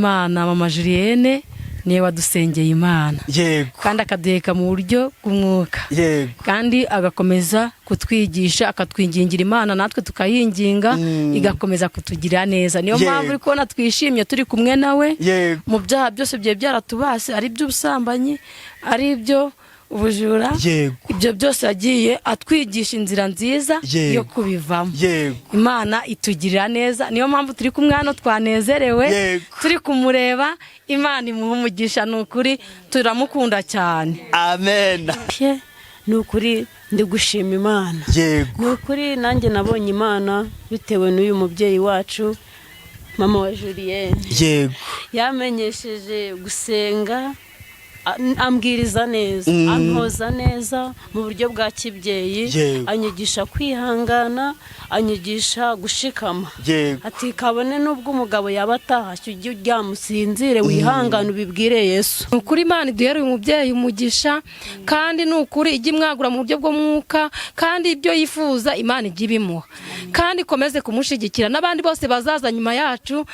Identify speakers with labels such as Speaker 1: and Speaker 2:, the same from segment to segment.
Speaker 1: Imana, Mama Julienne niwe wadusengeye Imana kandi akaduheka mu buryo bw'umwuka kandi agakomeza kutwigisha, akatwingingira Imana, natwe tukayinginga, igakomeza kutugirira neza. Niyo mpamvu uri kubona twishimye turi kumwe nawe. Mu byaha byose byari byaratubase, ari iby'ubusambanyi, ari ibyo ubujura, ibyo byose yagiye atwigisha inzira nziza yo kubivamo. Imana itugirira neza, niyo mpamvu turi kumwe hano twanezerewe turi kumureba. Imana imuha umugisha, ni ukuri turamukunda cyane.
Speaker 2: Amen.
Speaker 3: Ni ukuri ndi gushima Imana. Ni ukuri nanjye nabonye Imana bitewe n'uyu mubyeyi wacu, Mama wa Julienne. Yamenyesheje gusenga, ambwiriza neza, antoza neza mu buryo bwa kibyeyi, anyigisha kwihangana, anyigisha gushikama. Ati kabone n'ubwo umugabo yaba atahashye, ujye uryama usinzire, wihangane, ubibwire Yesu.
Speaker 1: Ni ukuri Imana iduhere uyu mubyeyi umugisha, kandi ni ukuri ijye imwagura mu buryo bw'umwuka, kandi ibyo yifuza Imana ijye ibimuha, kandi ikomeze kumushyigikira n'abandi bose bazaza nyuma yacu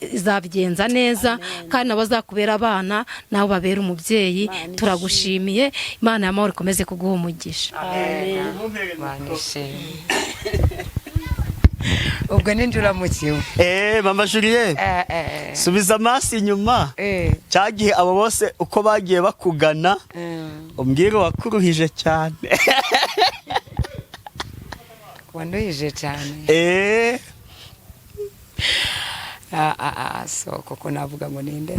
Speaker 1: izabigenza neza, kandi nabo bazakubera abana, nabo babera umubyeyi. Turagushimiye, Imana y'amahoro ikomeze kuguha umugisha.
Speaker 4: Imana ishimwe. Ubwo ninjye uramukiwe.
Speaker 2: Mama Julienne, subiza amaso inyuma cya gihe abo bose uko bagiye bakugana, umbwire uwakuruhije cyane.
Speaker 4: Wanduhije cyane? Ah, ah, ah, so koko navuga ngo ninde?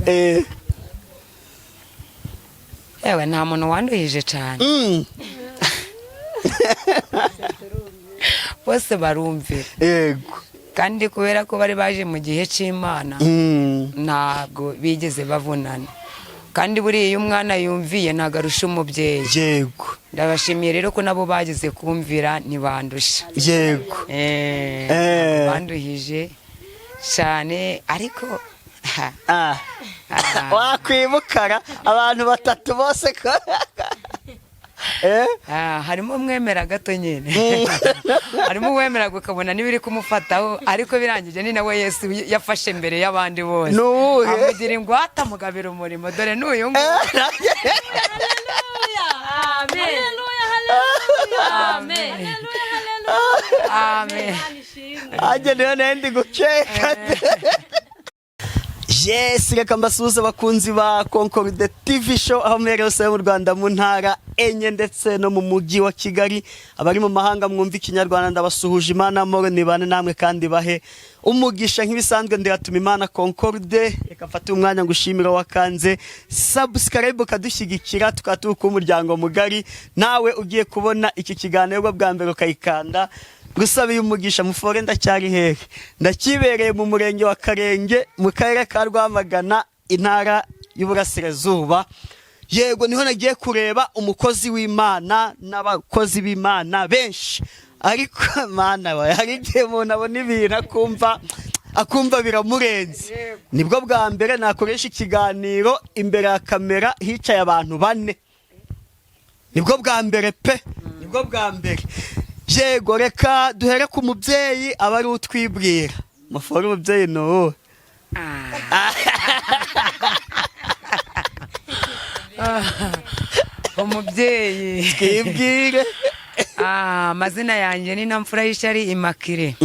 Speaker 4: Yewe, nta muntu wanduhije cyane. Bose barumvira. Kandi kubera ko bari baje mu gihe cy'Imana, ntabwo bigeze bavunana. Kandi buriya iyo umwana yumviye ntabwo arusha umubyeyi. Ndabashimiye rero ko nabo bageze kumvira, ntibandusha. Banduhije cyane, ariko
Speaker 2: Ah.
Speaker 4: Ah.
Speaker 2: Wakwibukara abantu batatu bose ko
Speaker 4: Ah, harimo umwemera gato nyine, harimo uwemera ukabona n'ibiri kumufataho, ariko birangije ni nawe Yesu yafashe mbere y'abandi bose.
Speaker 2: Ni uwuhe?
Speaker 4: Amugira ingwate, amugabira umurimo. Dore n'uyu nguyu.
Speaker 1: Amen. Amen.
Speaker 4: Amen.
Speaker 2: Ajye niyo nari ndi gukeka. Yes, reka mbasuhuze abakunzi ba Concorde TV Show aho muherereye hose mu Rwanda, mu ntara enye ndetse no mu mujyi wa Kigali. Abari mu mahanga mwumva Ikinyarwanda, ndabasuhuje. Imana amahoro nibane namwe kandi bahe umugisha. Nk'ibisanzwe, ndiratuma Imana Concorde. Reka mfate umwanya ngushimira wakanze subscribe ukadushyigikira, tukaba turi umuryango mugari. Nawe ugiye kubona iki kiganiro bwa mbere ukayikanda, gusabiye umugisha. Mufore, ndacyari hehe? Ndakibereye mu murenge wa Karenge, mu karere ka Rwamagana, intara y'Uburasirazuba. Yego, niho nagiye kureba umukozi w'Imana n'abakozi b'Imana benshi. Ariko Mana we, hari igihe umuntu abona ibintu akumva biramurenze. Nibwo bwa mbere nakoresha ikiganiro imbere ya kamera hicaye abantu bane, nibwo bwa mbere pe, nibwo bwa mbere. Yego, reka duhere ku mubyeyi aba ari utwibwira. Mufore, umubyeyi ni uwuhe?
Speaker 4: Umubyeyi.
Speaker 2: Twibwire.
Speaker 4: Ah, amazina yanjye ni Namfura y'Ishari Imakire,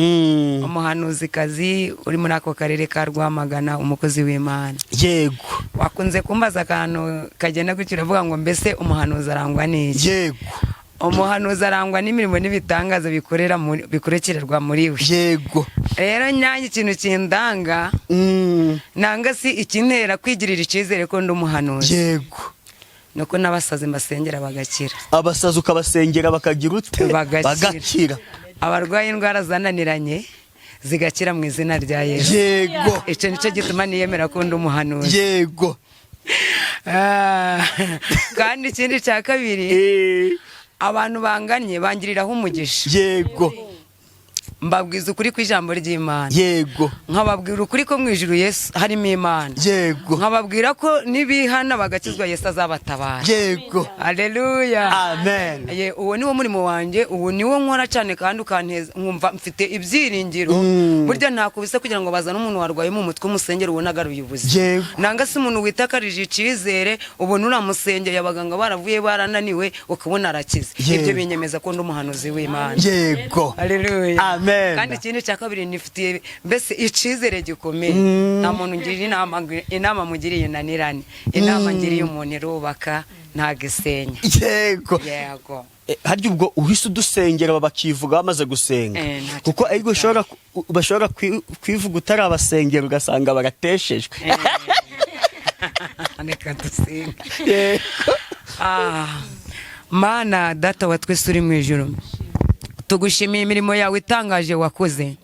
Speaker 4: umuhanuzikazi uri muri ako karere ka Rwamagana, umukozi w'Imana. Wakunze kumbaza akantu kagenda gutyo, uravuga ngo mbese umuhanuzi arangwa n'iki? Umuhanuzi arangwa n'imirimo n'ibitangaza bikorera bikurekererwa muri we. Rero nyange ikintu kindanga, nanga si ikintera kwigirira icyizere ko ndi umuhanuzi, nuko n'abasazi mbasengera bagakira.
Speaker 2: Abasazi ukabasengera bakagira ute?
Speaker 4: Bagakira.
Speaker 2: Bagakira.
Speaker 4: Abarwaye indwara zananiranye zigakira mu izina rya Yesu. Icyo nicyo gituma niyemera ko ndi umuhanuzi. Ah, kandi ikindi cya kabiri, abantu banganye bangiriraho umugisha. Mbabwiza ukuri kw'ijambo ry'Imana. Nkababwira ukuri ko mu ijuru Yesu harimo Imana. Nkababwira ko nibihana bagakizwa Yesu azabatabara. Haleluya.
Speaker 2: Amen.
Speaker 4: Ye, uwo niwo murimo wanjye, uwo niwo nkora cyane, kandi ukanteza nkumva mfite ibyiringiro. Burya ntakubise kugira ngo bazane umuntu warwaye mu mutwe umusengere ubona agaruye ubuzima. Nanga se umuntu witakarije icyizere, ubona uramusengeye abaganga baravuye barananiwe, ukabona arakize. Ibyo binyemeza ko ndi umuhanuzi w'Imana. Haleluya.
Speaker 2: Amen.
Speaker 4: Kandi ikindi cya kabiri, nifitiye mbese icyizere gikomeye. Nta muntu ngira inama, inama mugiriye nanirane. Inama ngiriye umuntu irubaka, ntago isenya. Yego.
Speaker 2: Harya ubwo uhise udusengera bakivuga bamaze gusenga?
Speaker 4: Ntacyo.
Speaker 2: Kuko ariko bashobora kwivuga utarabasengera, ugasanga barateshejwe.
Speaker 4: Reka dusenge. Mana Data wa twese uri mu ijuru, tugushimiye imirimo yawe itangaje wakoze.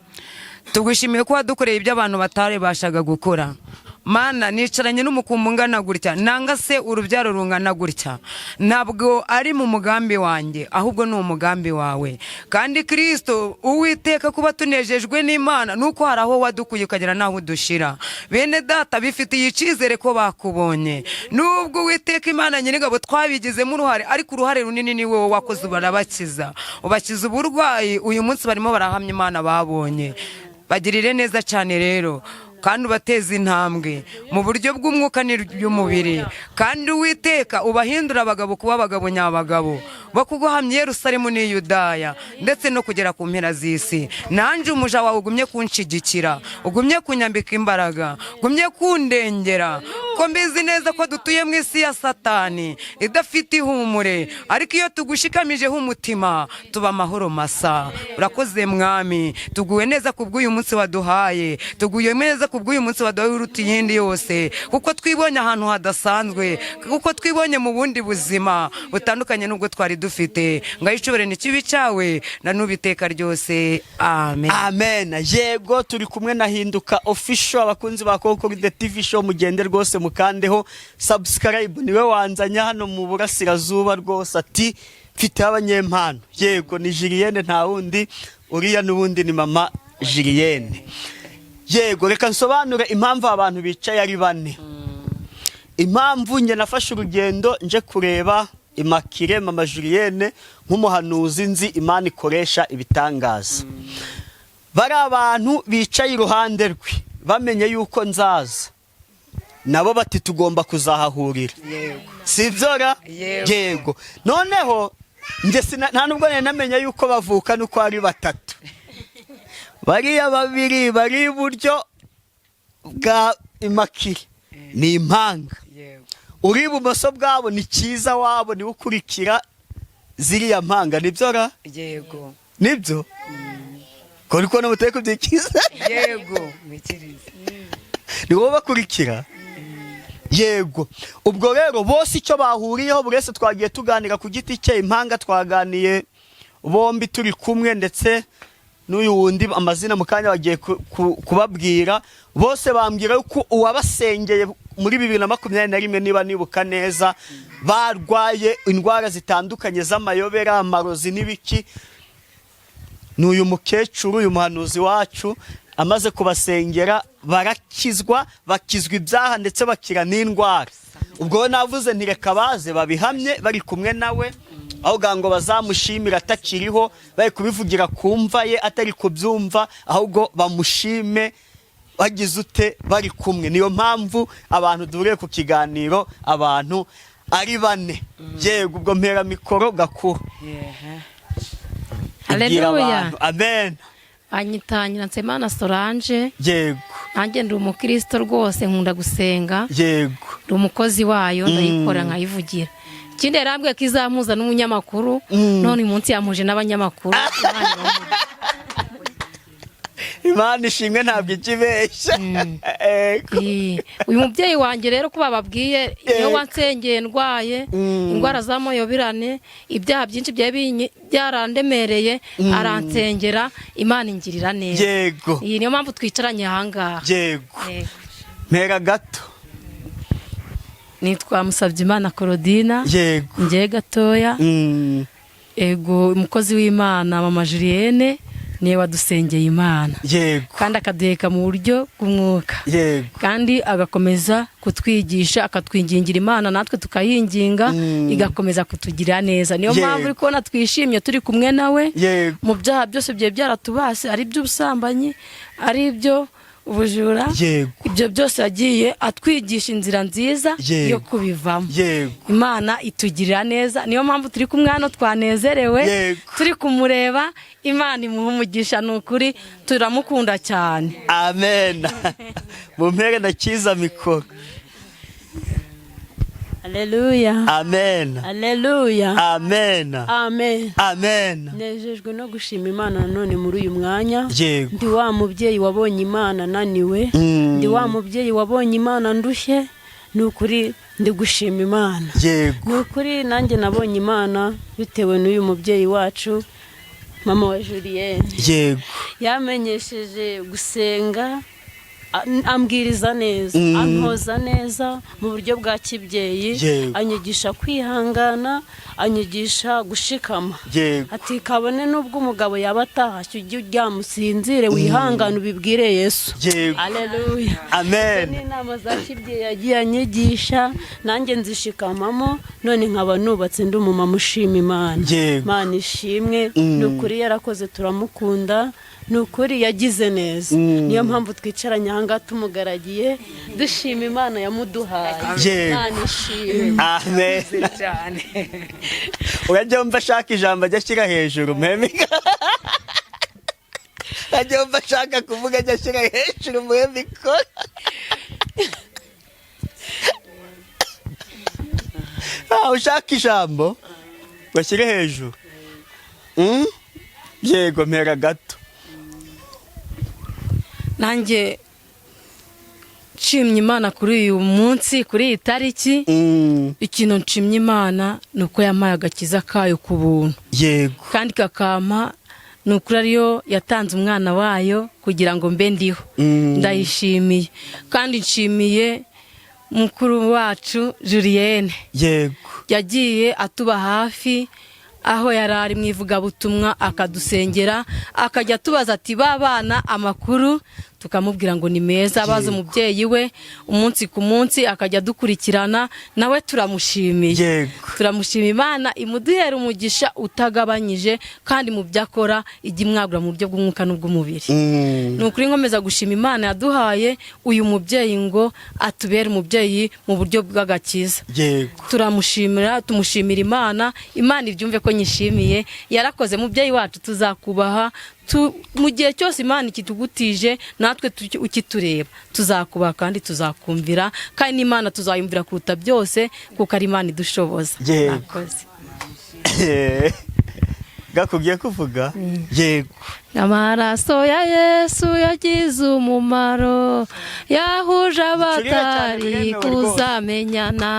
Speaker 4: Tugushimiye ko wadukoreye ibyo abantu bataribashaga gukora. Mana, nicaranye n'umukumbi ungana gutya, nanga se urubyaro rungana gutya, ntabwo ari mu mugambi wanjye, ahubwo ni umugambi wawe. Kandi Kirisito Uwiteka, kuba tunejejwe n'Imana nuko hari aho wadukuye ukagera n'aho udushira. Bene data bifitiye icyizere ko bakubonye, nubwo Uwiteka Imana Nyir'ingabo twabigizemo uruhare, ariko uruhare runini ni wowe wakoze. Barabakiza, ubakiza uburwayi. Uyu munsi barimo barahamya Imana babonye. Bagirire neza cyane rero, kandi ubateze intambwe mu buryo bw'umwuka n'iby'umubiri. Kandi Uwiteka, ubahindura abagabo kuba abagabo nyabagabo bo kuguhamya i Yerusalemu n'i Yudaya, ndetse no kugera ku mpera z'isi. Nanjye umuja wawe, ugumye kunshigikira, ugumye kunyambika imbaraga, ugumye kundengera, ko mbizi neza ko dutuye mu isi ya Satani idafite ihumure, ariko iyo tugushikamijeho umutima tuba amahoro masa. Urakoze Mwami, tuguwe neza ku bw'uyu munsi waduhaye, tuguye neza ku bw'uyu munsi waduhaye uruta iyindi yose, kuko twibonye ahantu hadasanzwe, kuko twibonye mu bundi buzima butandukanye n'ubwo twari dufite. Ngaho icubere ni kibi cyawe na n'ubu iteka ryose, amen.
Speaker 2: Amen. Yego, turi kumwe na Hinduka Official. Abakunzi ba Concorde TV Show, mugende rwose mukandeho subscribe. Niwe wanzanye hano mu burasirazuba rwose, ati mfite abanyempano. Yego, ni Julienne, nta wundi uriya, n'ubundi ni mama Julienne. Yego, reka nsobanure impamvu abantu bicaye ari bane. Impamvu njye nafashe urugendo nje kureba Imakire mama Julienne nk'umuhanuzi nzi Imana ikoresha ibitangaza, bari abantu bicaye iruhande rwe bamenye yuko nzaza, nabo bati tugomba kuzahahurira. Si byo ra?
Speaker 4: Yego.
Speaker 2: Yego. Noneho njye nta nubwo nari namenye yuko bavuka uko ari batatu. Bariya babiri bari iburyo bwa Imakire ni impanga. Uri ibumoso bwabo ni Cyiza wabo, niwe ukurikira ziriya mpanga. Nibyo ra?
Speaker 4: Yego.
Speaker 2: Nibyo ko uri kubona mutari kubyikiza?
Speaker 4: Yego, mwikirize.
Speaker 2: Ni wowe bakurikira. Yego. Ubwo rero bose icyo bahuriyeho, buri wese twagiye tuganira ku giti cye. Impanga twaganiye bombi turi kumwe, ndetse n'uyu wundi amazina mu kanya bagiye kubabwira. Bose bambwira ko uwabasengeye muri 2021, niba nibuka neza, barwaye indwara zitandukanye z'amayobera, amarozi n'ibiki, ni uyu mukecuru, uyu muhanuzi wacu. Amaze kubasengera barakizwa, bakizwa ibyaha ndetse bakira n'indwara. Ubwo we navuze nti reka baze babihamye bari kumwe nawe, aho kugira ngo bazamushimire atakiriho, bari kubivugira ku mva ye atari kubyumva, ahubwo bamushime bagize ute? Bari kumwe. Niyo mpamvu abantu duhuriye ku kiganiro abantu ari bane. Yego, ubwo mpera mikoro Gakuru. Ibwira
Speaker 1: Haleluya.
Speaker 2: abantu. Amen.
Speaker 1: Anyita Nyiransemana Solange. Nanjye ndi umukristo rwose, nkunda gusenga. Ndi umukozi wayo, ndayikora nkayivugira. Ikindi, yarambwiye ko izampuza n'umunyamakuru, none uyu munsi yampuje n'abanyamakuru. Imana ibahe.
Speaker 2: Imana ishimwe, ntabwo ikibeshya. Yego.
Speaker 1: Uyu mubyeyi wanjye rero, ko bababwiye, iyo wansengeye ndwaye indwara z'amayobirane, ibyaha byinshi byari byarandemereye, aransengera, Imana ingirira neza. Iyi niyo mpamvu twicaranye ahangaha.
Speaker 2: Yego.
Speaker 1: Yego.
Speaker 2: Mpera gato.
Speaker 1: Nitwa Musabyimana Korodina. Ngewe gatoya. Ego, umukozi w'Imana mama Julienne Niwe wadusengeye Imana. Kandi akaduheka mu buryo bw'umwuka. Kandi agakomeza kutwigisha, akatwingingira Imana, natwe tukayinginga, igakomeza kutugirira neza. Niyo mpamvu uri kubona twishimye turi kumwe nawe. Mu byaha byose byari byaratubase, ari iby'ubusambanyi, ari ibyo ubujura, ibyo byose yagiye atwigisha inzira nziza yo kubivamo. Imana itugirira neza, niyo mpamvu turi kumwe hano twanezerewe, turi kumureba. Imana imuha umugisha, ni ukuri turamukunda cyane.
Speaker 2: Amen. Mumpere na cyiza mikoro.
Speaker 3: Aleluya.
Speaker 2: Amen.
Speaker 3: Aleluya.
Speaker 2: Amen.
Speaker 3: Amen.
Speaker 2: Amen.
Speaker 3: Nejejwe no gushima Imana nanone muri uyu mwanya. Ndi wa mubyeyi wabonye Imana ananiwe, ndi wa mubyeyi wabonye Imana ndushye. Ni ukuri ndi gushima Imana. Ni ukuri nanjye nabonye Imana bitewe n'uyu mubyeyi wacu, mama wa Julienne. Yamenyesheje gusenga, ambwiriza neza, antoza neza mu buryo bwa kibyeyi, anyigisha kwihangana, anyigisha gushikama. Ati kabone n'ubwo umugabo yaba atahashye, ujye uryama usinzire, wihangane, ubibwire Yesu. Aleluya.
Speaker 2: Amen.
Speaker 3: Izo ni inama za kibyeyi yagiye anyigisha, nanjye nzishikamamo, none nkaba nubatse, ndi umumama ushima Imana. Imana ishimwe. Ni ukuri yarakoze, turamukunda, ni ukuri yagize neza. Niyo mpamvu twicaranye aha ngaha tumugaragiye, dushima Imana yamuduhaye. Imana ishimwe.
Speaker 2: Amen.
Speaker 4: Cyane.
Speaker 2: Urajya wumva ashaka ijambo ajya ashyira hejuru muhemika, ajya wumva ashaka kuvuga ajya ashyira hejuru muhemikoro. Ushaka ijambo bashyire hejuru. Yego, mpera gato.
Speaker 1: Nanjye nshimye Imana kuri uyu munsi, kuri iyi tariki. Ikintu nshimye Imana ni uko yampaye agakiza kayo ku buntu. Kandi kakampa, ni ukuri ariyo yatanze umwana wayo kugira ngo mbe ndiho. Ndayishimiye, kandi nshimiye mukuru wacu Julienne. Yagiye atuba hafi aho yari ari mu ivugabutumwa, akadusengera, akajya atubaza ati ba bana amakuru, tukamubwira ngo ni meza. Abaza umubyeyi we umunsi ku munsi, akajya adukurikirana, nawe turamushimiye. Turamushima, Imana imuduhera umugisha utagabanyije, kandi mu byo akora ijya imwagura mu buryo bw'umwuka n'ubw'umubiri. Ni ukuri nkomeza gushima Imana yaduhaye uyu mubyeyi ngo atubere umubyeyi mu buryo bw'agakiza. Turamushimira, tumushimira Imana. Imana ibyumve ko nyishimiye, yarakoze. Mubyeyi wacu, tuzakubaha mu gihe cyose Imana ikitugutije, natwe ukitureba tuzakubaha kandi tuzakumvira, kandi n'Imana tuzayumvira kuruta byose, kuko ari Imana idushoboza. Murakoze.
Speaker 2: Gakubwiye kuvuga yego.
Speaker 1: Amaraso ya Yesu yagize umumaro, yahuje
Speaker 2: Ucurire cyane,
Speaker 1: abatari
Speaker 2: biremewe rwose.
Speaker 1: kuzamenyana.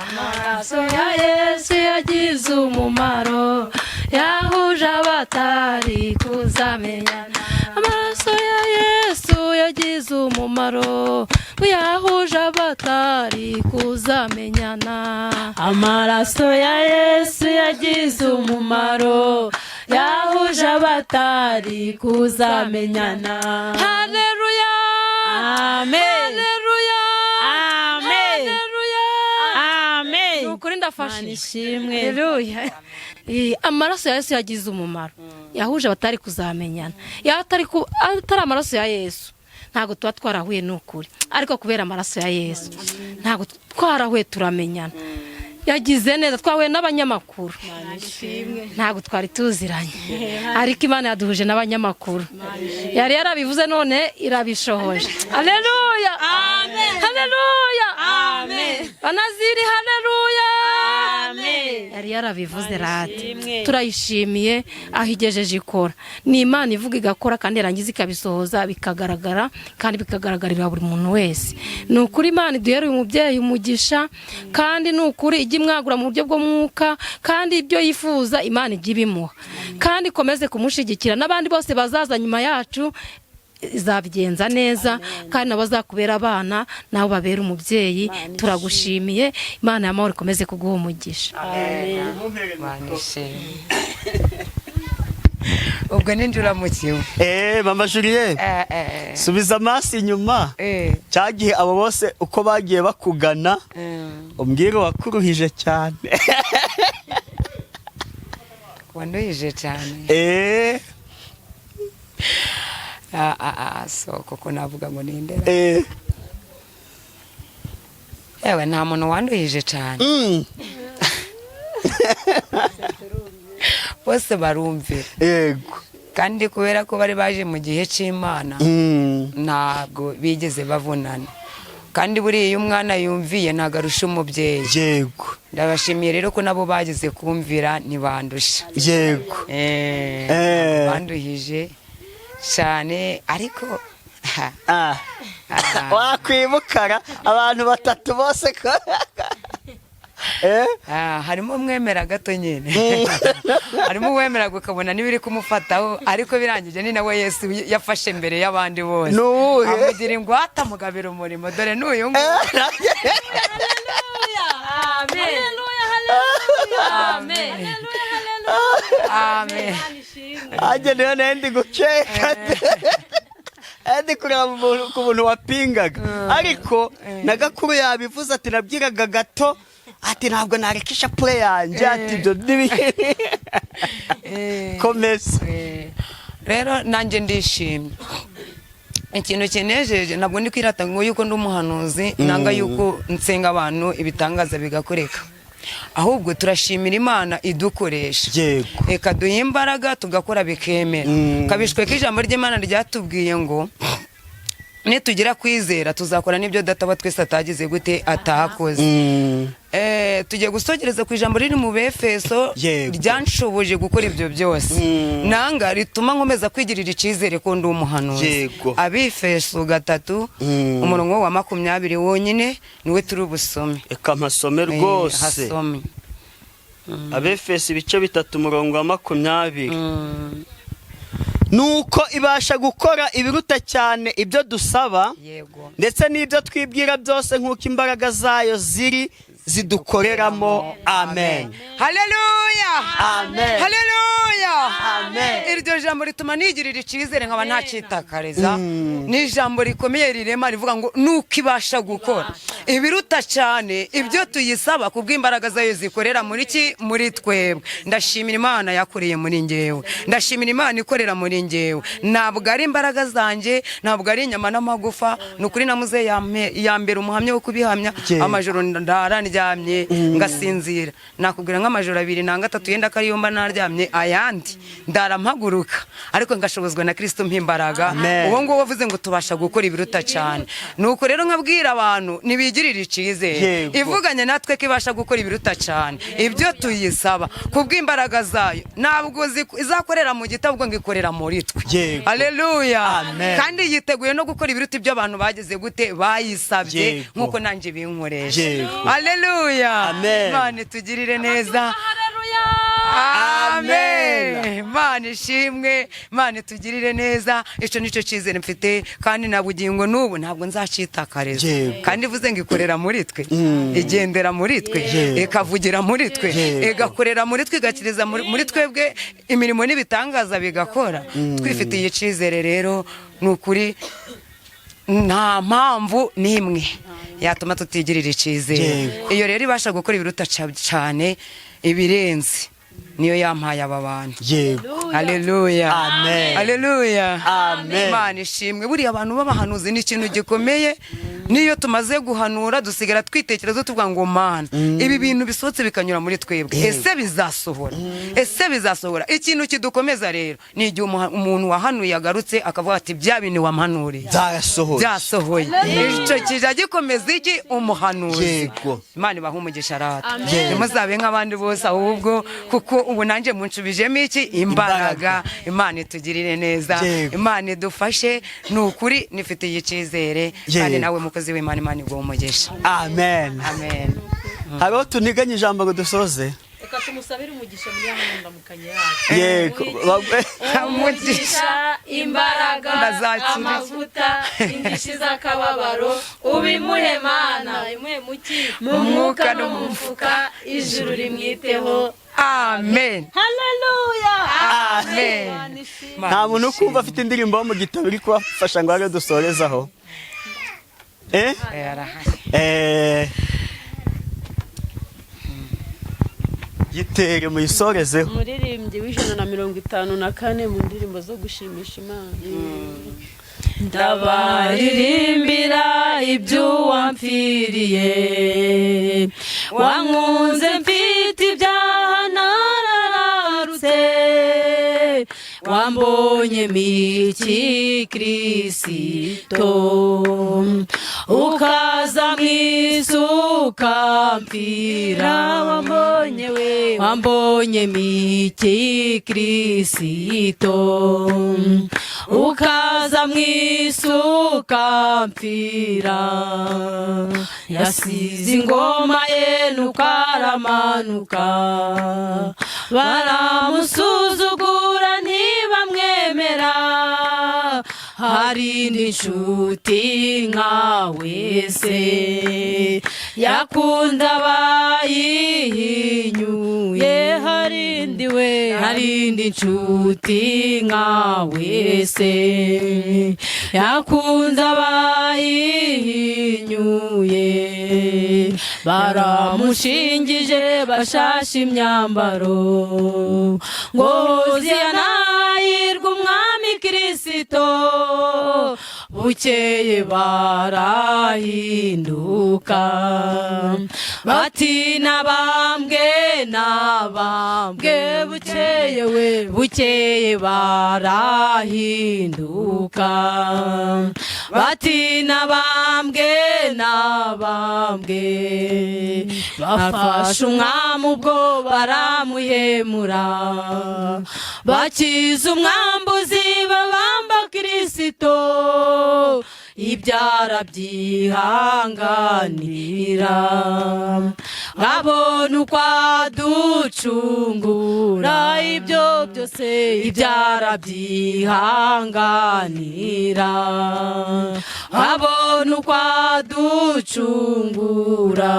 Speaker 1: Amaraso ya Yesu yagize umumaro, yahuje abatari kuzamenyana. Amaraso ya Yesu yagize umumaro, yahuje abatari kuzamenyana.
Speaker 3: Amaraso ya Yesu yagize umumaro, yahuje abatari kuzamenyana.
Speaker 1: Haleluya.
Speaker 3: Amen.
Speaker 1: Haleluya.
Speaker 3: Amen.
Speaker 1: Haleluya.
Speaker 3: Amen.
Speaker 1: Ni ukuri ndafashije.
Speaker 3: Imana ishimwe.
Speaker 1: Haleluya. Amaraso ya Yesu yagize umumaro, yahuje abatari kuzamenyana. Yaba atari amaraso ya Yesu ntabwo tuba twarahuye, ni ukuri, ariko kubera amaraso ya Yesu ntabwo twarahuye turamenyana. Yagize neza, twahuye n'abanyamakuru, ntabwo twari tuziranye, ariko Imana yaduhuje n'abanyamakuru. Yari yarabivuze none irabishohoje. Haleluya, haleluya, banaziri, haleluya. Yari yarabivuze rate, turayishimiye aho igejeje ikora. Ni Imana ivuga igakora, kandi yarangiza ikabisohoza, bikagaragara kandi bikagaragarira buri muntu wese. Ni ukuri Imana iduhere uyu mubyeyi umugisha, kandi ni ukuri ijye imwagura mu buryo bw'umwuka, kandi ibyo yifuza Imana ijye ibimuha, kandi ikomeze kumushyigikira n'abandi bose bazaza nyuma yacu izabigenza neza, kandi nabo bazakubera abana, nabo babera umubyeyi. Turagushimiye, Imana y'amahoro ikomeze kuguha umugisha.
Speaker 4: Imana ishimwe. Ubwo ninjira mu kiwe.
Speaker 2: Mama Julienne, subiza amaso inyuma, cya gihe abo bose uko bagiye bakugana, umbwire uwakuruhije cyane.
Speaker 4: Wanduhije cyane? So koko navuga ngo nindera? Yewe, nta muntu wanduhije cyane. Bose barumvira. Kandi kubera ko bari baje mu gihe cy'Imana, ntabwo bigeze bavunana. Kandi buriya iyo umwana yumviye ntabwo arusha umubyeyi. Ndabashimiye rero ko nabo bageze kumvira ntibandusha. Banduhije cyane, ariko
Speaker 2: Wakwibukara abantu batatu bose ko
Speaker 4: Harimo umwemera gato nyine, harimo uwemera ukabona n'ibiri kumufataho, ariko birangije ni nawe Yesu yafashe mbere y'abandi bose.
Speaker 2: Ni uwuhe?
Speaker 4: Amugira ingwate, amugabira umurimo. Dore n'uyu nguyu.
Speaker 3: Amen.
Speaker 4: Amen.
Speaker 2: Ajye niyo nari ndi gukeka, ndi kureba ku muntu wapingaga, ariko na Gakuru yabivuze ati nabwiraga gato ati ntabwo nareka ishapure yanjye, ati ibyo n'ibi. Komeza.
Speaker 4: Rero nanjye ndishimye. Ikintu kinejeje, ntabwo ndi kwirata ngo yuko ndi umuhanuzi, nanga yuko nsenga abantu ibitangaza bigakoreka, ahubwo turashimira Imana idukoresha. Reka duhe imbaraga tugakora bikemera. Kabishwe ko ijambo ry'Imana ryatubwiye ngo nitugira kwizera tuzakora n'ibyo Data wa twese atagize gute, atakoze. Tugiye gusogereza ku ijambo riri mu Befeso, ryanshoboje gukora ibyo byose, nanga rituma nkomeza kwigirira icyizere ko ndi umuhanuzi. Abefeso 3, umurongo wa 20 wonyine niwe turi busome.
Speaker 2: Reka mpasome rwose.
Speaker 4: Hasome.
Speaker 2: Abefeso ibice 3, umurongo wa 20. Nuko ibasha gukora ibiruta cyane ibyo dusaba, ndetse n'ibyo twibwira byose, nk'uko imbaraga zayo ziri zidukoreramo. Amen.
Speaker 4: Haleluya.
Speaker 2: Amen.
Speaker 4: Haleluya.
Speaker 2: Amen.
Speaker 4: Iryo jambo rituma nigirira icyizere nkaba ntacitakariza. Ni ijambo rikomeye rirema, rivuga ngo nuko ibasha gukora ibiruta cyane ibyo tuyisaba kubw'imbaraga zayo zikorera muri ki, muri twebwe. Ndashimira Imana yakoreye muri njyewe, ndashimira Imana ikorera muri njyewe. Ntabwo ari imbaraga zanjye, ntabwo ari inyama n'amagufa. Ni ukuri namuze yambera umuhamya wo kubihamya. Amajoro ndara ndyamye ngasinzira, nakubwira nk'amajoro 2 na 3 yenda ko ariyo mba naryamye, ayandi ndara mpaguruka, ariko ngashobozwa na Kristo mpa imbaraga.
Speaker 2: Amen.
Speaker 4: Uwo nguwo wavuze ngo tubasha gukora ibiruta cyane. Nuko rero nkabwira abantu ntibigirire icyizere, ivuganye natwe ko ibasha gukora ibiruta cyane ibyo tuyisaba kubw'imbaraga zayo. Ntabwo izakorera mu giti, ahubwo ngo ikorera muri twe. Haleluya.
Speaker 2: Amen.
Speaker 4: Kandi yiteguye no gukora ibiruta ibyo abantu bageze gute, bayisabye, nk'uko nanjye binkoresha. Haleluya.
Speaker 2: Amen.
Speaker 4: Imana itugirire neza.
Speaker 2: Amen.
Speaker 4: Amen. Imana ishimwe, Imana itugirire neza. Icyo nicyo cyizere mfite, kandi na bugingo n'ubu ntabwo nzacitakariza. Kandi ivuze ngo ikorera muri twe, igendera muri twe, ikavugira muri twe, igakorera muri twe, igakiriza muri twebwe imirimo n'ibitangaza bigakora. Twifitiye icyizere rero, ni ukuri nta mpamvu n'imwe yatuma tutigirira icyizere. Iyo rero ibasha gukora ibiruta cyane ibirenze, niyo yampaye aba bantu. Haleluya.
Speaker 2: Amen.
Speaker 4: Haleluya.
Speaker 2: Amen.
Speaker 4: Imana ishimwe. Buriya abantu b'abahanuzi ni ikintu gikomeye. Niyo tumaze guhanura dusigara twitekereza tuvuga ngo Mana, ibi bintu bisohotse bikanyura muri twebwe, ese bizasohora? Ese bizasohora? Ikintu kidukomeza rero ni igihe umuntu wahanuye agarutse akavuga ati bya bintu wamhanuriye
Speaker 2: Byarasohoye.
Speaker 4: Byasohoye. Icyo kijya gikomeza iki umuhanuzi. Imana ibahe umugisha rata. Ntimuzabe nk'abandi bose, ahubwo kuko ubu nanjye munshubijemo iki, imbaraga. Imana itugirire neza. Imana idufashe. Ni ukuri nifitiye icyizere, kandi nawe mukozi w'Imana, Imana iguhe umugisha.
Speaker 2: Amen.
Speaker 4: Amen.
Speaker 2: Hariho tuniganye ijambo ngo dusoze.
Speaker 1: Reka tumusabire umugisha muri ya ndamukanye yacu.
Speaker 4: Umugisha,
Speaker 3: imbaraga,
Speaker 4: Ndazakira.
Speaker 3: amavuta, indishyi z'akababaro ubimuhe Mana,
Speaker 1: imuhe muki
Speaker 3: mu mwuka no mu mufuka, ijuru rimwiteho.
Speaker 4: Amen.
Speaker 3: Haleluya.
Speaker 4: Amen.
Speaker 2: Nta muntu ukumva afite indirimbo yo mu gitabo iri kubafasha ngo abe dusorezaho?
Speaker 4: Arahari.
Speaker 2: Gitere muyisorezeho.
Speaker 3: Umuririmbyi w'154 mu ndirimbo zo gushimisha Imana. Ndabaririmbira ibyo wampfiriye, wankunze mfite ibyaha narararutse, wambonye miki Kirisito, ukaza mu isi ukampfira, wambonye we, wambonye miki Kirisito, ukaza mu isi ukampfira, yasize ingoma ye nuko aramanuka, baramusuzugura ntibamwemera, hari n'inshuti nkawe se yakunda abayihinyuye, harindi we, harindi nshuti nkawe se yakunda abayihinyuye, baramushingije bashashe imyambaro, ngo Hoziyana hahirwa umwami Kirisito, bukeye barahinduka, bati nabambwe nabambwe, bukeye we, bukeye barahinduka, bati nabambwe nabambwe, bafashe umwami ubwo baramuhemura, bakiza umwambuzi babamba Kirisito, ibyara byihanganira, nkabona uko aducungura, ibyo byose ibyara byihanganira, nkabona uko aducungura,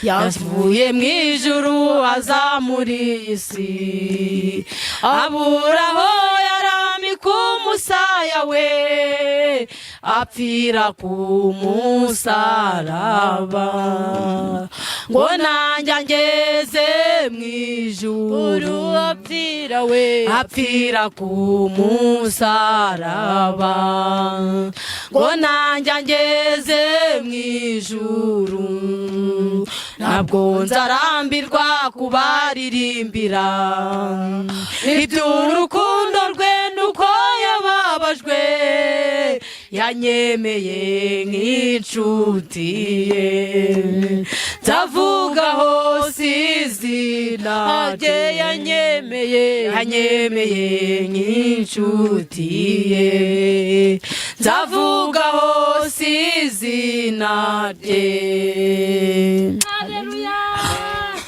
Speaker 3: yavuye mu ijuru aza muri iyi si, abura aho yaramika umusaya we, apfira ku musaraba, ngo nanjye angeze mu ijuru, apfira we, apfira ku musaraba, ngo nanjye angeze mu ijuru, ntabwo nzarambirwa kubaririmbira iby'urukundo rwe nuko yababajwe, yanyemeye nk'inshuti ye, nzavuga hose izina rye, yanyemeye, yanyemeye nk'inshuti ye, nzavuga hose izina rye.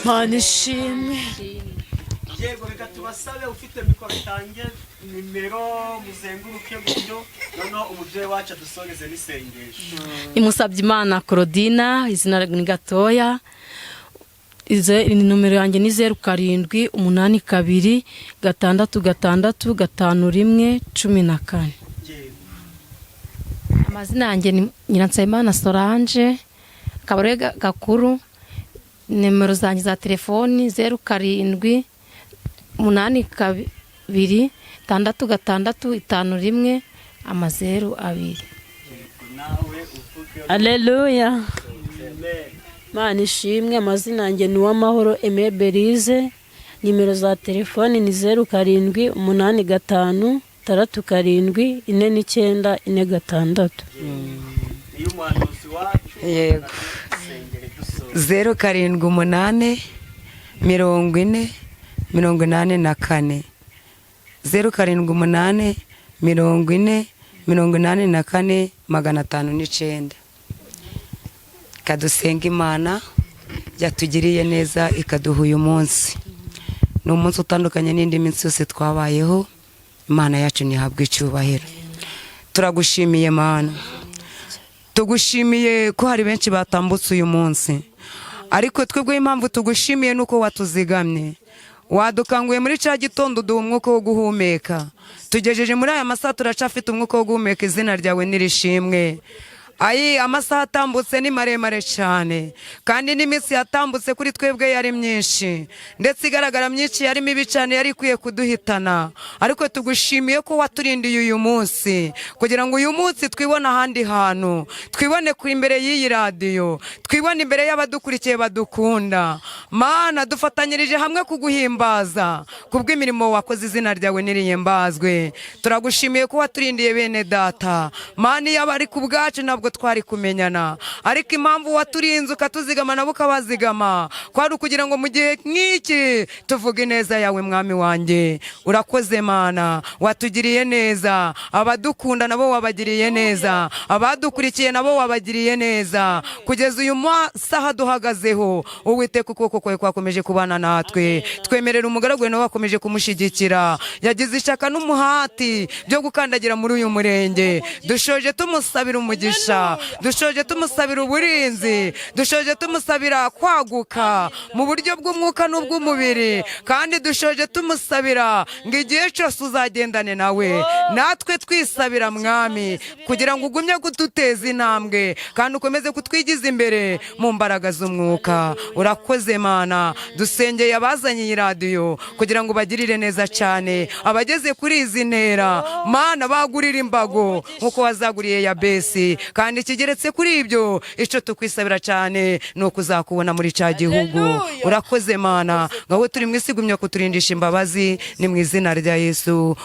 Speaker 3: Mana ishimwe.
Speaker 2: Yego, reka tubasabe ufite mikoro itange nimero, muzenguruke gutyo, noneho umubyeyi wacu adusoreze n'isengesho.
Speaker 1: Imusabye Imana Claudina, izina ni gatoya. Nomero yanjye ni 0782665114. Amazina yanjye ni Nyiransabimana Solange, akaba ari gakuru. Nimero zanjye za telefoni 0782665102.
Speaker 3: Aleluya. Mana ishimwe. Amazina yanjye ni Uwamahoro Aime Berize, nimero za telefoni ni 0785674946.
Speaker 2: Iyo umuhanuzi wacu.
Speaker 4: Yego. 078 40 84, 078 40 84 509. Kadusenga Imana yatugiriye neza ikaduha uyu munsi. Ni umunsi utandukanye n'indi minsi yose twabayeho. Imana yacu ntihabwe icyubahiro. Turagushimiye Mana, tugushimiye ko hari benshi batambutse uyu munsi. Ariko twebwe impamvu tugushimiye nuko watuzigamye, wadukanguye muri cya gitondo, uduha umwuka wo guhumeka, tugejeje muri aya masaha turacafite umwuka wo guhumeka. Izina ryawe nirishimwe. Ayi, amasaha atambutse ni maremare cyane, kandi n'iminsi yatambutse kuri twebwe yari myinshi, ndetse igaragara myinshi, yari mibi cyane, yari ikwiye kuduhitana. Ariko tugushimiye ko waturindiye uyu munsi, kugira ngo uyu munsi twibone ahandi hantu, twibone ku imbere y'iyi radiyo, twibone imbere y'abadukurikiye badukunda. Mana, dufatanyirije hamwe kuguhimbaza kubw'imirimo wakoze, izina ryawe nirihimbazwe. Turagushimiye ko waturindiye bene data. Mana, iyo abari ku bwacu ntabwo twari kumenyana, ariko impamvu waturinze ukatuzigama nabo ukabazigama, kwari ukugira ngo mu gihe nk'iki tuvuge ineza yawe. Mwami wanjye, urakoze. Mana, watugiriye neza, abadukunda nabo wabagiriye neza, abadukurikiye nabo wabagiriye neza. Kugeza uyu masaha duhagazeho, Uwiteka, ukuboko kwawe kwakomeje kubana natwe. Twemerera umugaragu wawe, nawe wakomeje kumushyigikira, yagize ishyaka n'umuhati byo gukandagira muri uyu murenge. Dushoje tumusabira umugisha, dushoje tumusabira uburinzi, dushoje tumusabira kwaguka mu buryo bw'umwuka n'ubw'umubiri, kandi dushoje tumusabira ngo igihe cyose uzagendane nawe. Natwe twisabira, Mwami, kugira ngo ugumye kuduteza intambwe kandi ukomeze kutwigiza imbere mu mbaraga z'umwuka. Urakoze, Mana. Dusengeye abazanye iyi radiyo kugira ngo bagirire neza cyane abageze kuri izi ntera. Mana, bagurira imbago nk'uko wazaguriye Yabesi. Kandi ikigeretse kuri ibyo, icyo tukwisabira cyane ni ukuzakubona muri cya gihugu. Urakoze, Mana. Ngaho turi mu isi, gumya kuturindisha imbabazi. Ni mu izina rya Yesu.